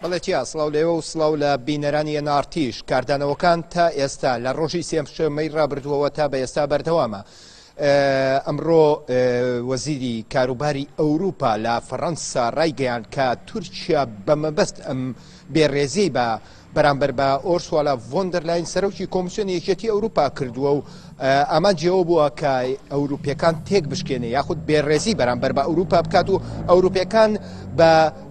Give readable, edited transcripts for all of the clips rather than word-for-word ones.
بەڵێ چیا، سڵاو لە ئێوە و سڵاو لە بینەرانی ئێن ئاڕ تیش. کاردانەوەکان تا ئێستا لە ڕۆژی سێشەممەی ڕابردووەوە تا بە ئێستا بەردەوامە. ئەمڕۆ وەزیری کاروباری ئەوروپا لە فەڕەنسا ڕایگەیاند کە تورکیا بە مەبەست ئەم بێڕێزیەی بە بەرامبەر بە ئۆرسوالا ڤۆندەرلاین سەرۆکی کۆمسیۆنی یەکێتی ئەوروپا کردووە و ئامانجی ئەوە بووە کە ئەوروپیەکان تێک بشکێنێ یاخود بێڕێزی بەرامبەر بە ئەوروپا بکات و ئەوروپیەکان بە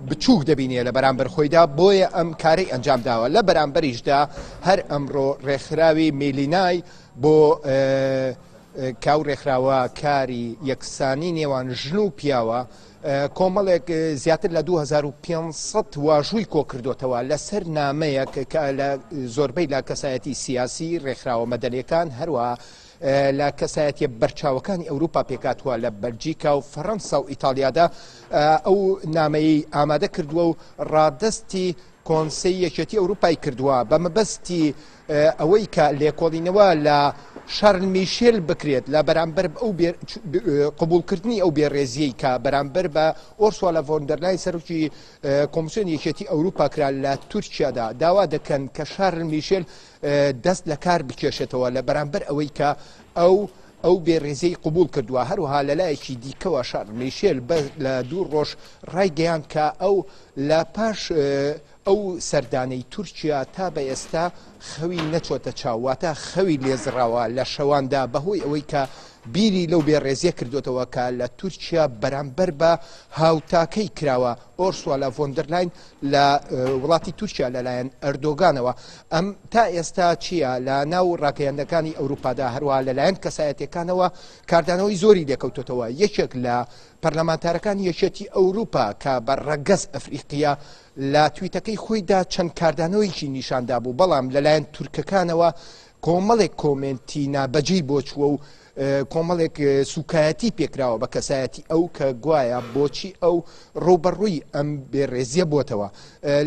بچووک دەبینێ لە بەرامبەر خۆیدا بۆیە ئەم کارەی ئەنجام داوە لە بەرامبەریشدا هەر ئەمڕۆ ڕێکخراوی میلینای بۆ کاو ڕێکخراوە کاری یەکسانی نێوان ژن و پیاوە کۆمەڵێک زیاتر لە 2500 واژووی کۆکردوتەوە لەسەر نامەیەک کە لە زۆربەی لە کەسایەتی سیاسی ڕێکخراوە مەدەنیەکان هەروە لە کەسایەتیە بەرچاوەکانی ئەوروپا پێکاتوە لە بەلجیکا و فەرەنسا و ئیتالیادا ئەو نامەیەی ئامادە کردووە و ڕادەستی کۆنسەی یەکێتی ئەوروپای کردووە بە مەبەستی ئەوەی کە لێکۆڵینەوە لە شارل میشێل بکرێت لە بەرامبەر ئەو قبوڵکردنی ئەو بێڕێزیەی کە بەرامبەر بە ئۆرسوالا ڤۆندەرلاین سەرۆکی کۆمسیۆنی یەکێتی ئەوروپا کرا لە تورکیادا داوا دەکەن کە شارل میشێل دەست لە کار بکێشێتەوە لە بەرامبەر ئەوەی کە ئەو ئەو بێڕێزیەی قبوڵ کردووە. هەروەها لەلایەکی دیکەوە شارل میشێل بەر لە دوو ڕۆژ ڕایگەیاند کە ئەو لە پاش ئەو سەردانەی تورکیا تا بە ئێستا خەوی نەچۆتە چاو، واتە خەوی لێزڕاوە لە شەواندا بەهۆی ئەوەی کە بیری لەو بێڕێزیە کردۆتەوە کە لە تورکیا بەرامبەر بە هاوتاکەی کراوە ئۆرسوالا ڤۆندەرلاین لە وڵاتی تورکیا لەلایەن ئەردۆگانەوە. ئەم تا ئێستا چییە لە ناو ڕاگەیاندنەکانی ئەوروپادا هەروەها لەلایەن کەسایەتیەکانەوە کاردانەوەی زۆری لێکەوتۆتەوە یەکێک لە پەرلەمانتارەکانی یەکێتی ئەوروپا کە بە ڕەگەز ئەفریقیە لە تویتەکەی خۆیدا چەند کاردانەوەیەکی نیشاندابوو بەڵام لەلایەن تورکەکانەوە کۆمەڵێک کۆمێنتی نابەجێی بۆ چووە و کۆمەڵێک سوکایەتی پێکراوە بە کەسایەتی ئەو کە گوایە بۆچی ئەو ڕووبەڕووی ئەم بێڕێزیە بۆتەوە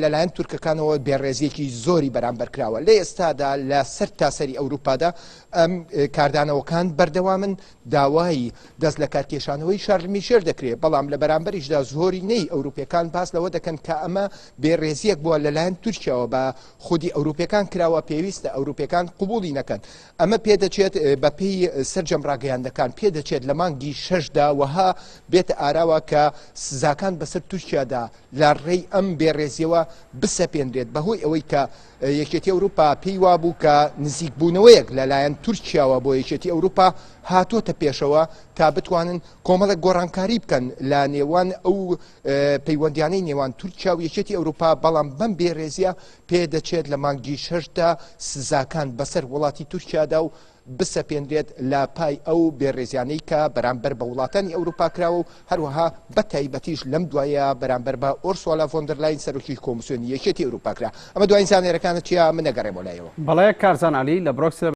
لەلایەن تورکەکانەوە بێڕێزیەکی زۆری بەرامبەر کراوە لە ئێستادا لە سەر تاسەری ئەوروپادا ئەم کاردانەوەکان بەردەوامن داوای دەست لە کارکێشانەوەی شارل میشێل دەکرێت بەڵام لە بەرامبەریشدا زۆرینەی ئەوروپیەکان باس لەوە دەکەن کە ئەمە بێڕێزیەک بووە لەلایەن تورکیاوە بە خودی ئەوروپیەکان کراوە پێویستە ئەوروپیەکان قبوڵی نەکەن ئەمە پێدەچێت بەپێی سەرجەم ڕاگەیاندەکان پێدەچێت لە مانگی شەشدا وەها بێتە ئاراوە کە سزاکان بەسەر تورکیادا لە ڕێی ئەم بێڕێزیەوە بسەپێنرێت بەهۆی ئەوەی کە یەکێتی ئەوروپا پێی وابوو کە نزیکبوونەوەیەک لەلایەن تورکیاوە بۆ یەکێتی ئەوروپا هاتۆتە پێشەوە تا بتوانن کۆمەڵێک گۆڕانکاری بکەن لە نێوان ئەو پەیوەندیانەی نێوان تورکیا و یەکێتی ئەوروپا بەڵام بەم بێڕێزیە پێدەچێت لە مانگی شەشدا سزاکان بەسەر وڵاتی تورکیادا و بسەپێنرێت لە پای ئەو بێڕێزیانەی کە بەرامبەر بە وڵاتانی ئەوروپا کراوە و هەروەها بە تایبەتیش لەم دوایە بەرامبەر بە ئۆرسوالا ڤۆندەرلاین سەرۆکی کۆمسیۆنی یەکێتی ئەوروپا کرا. ئەمە دوایین زانیارەکانە چیا من ئەگەڕێمەوە لایەوە. بەڵێ کارزان عەلی لە برۆکسل.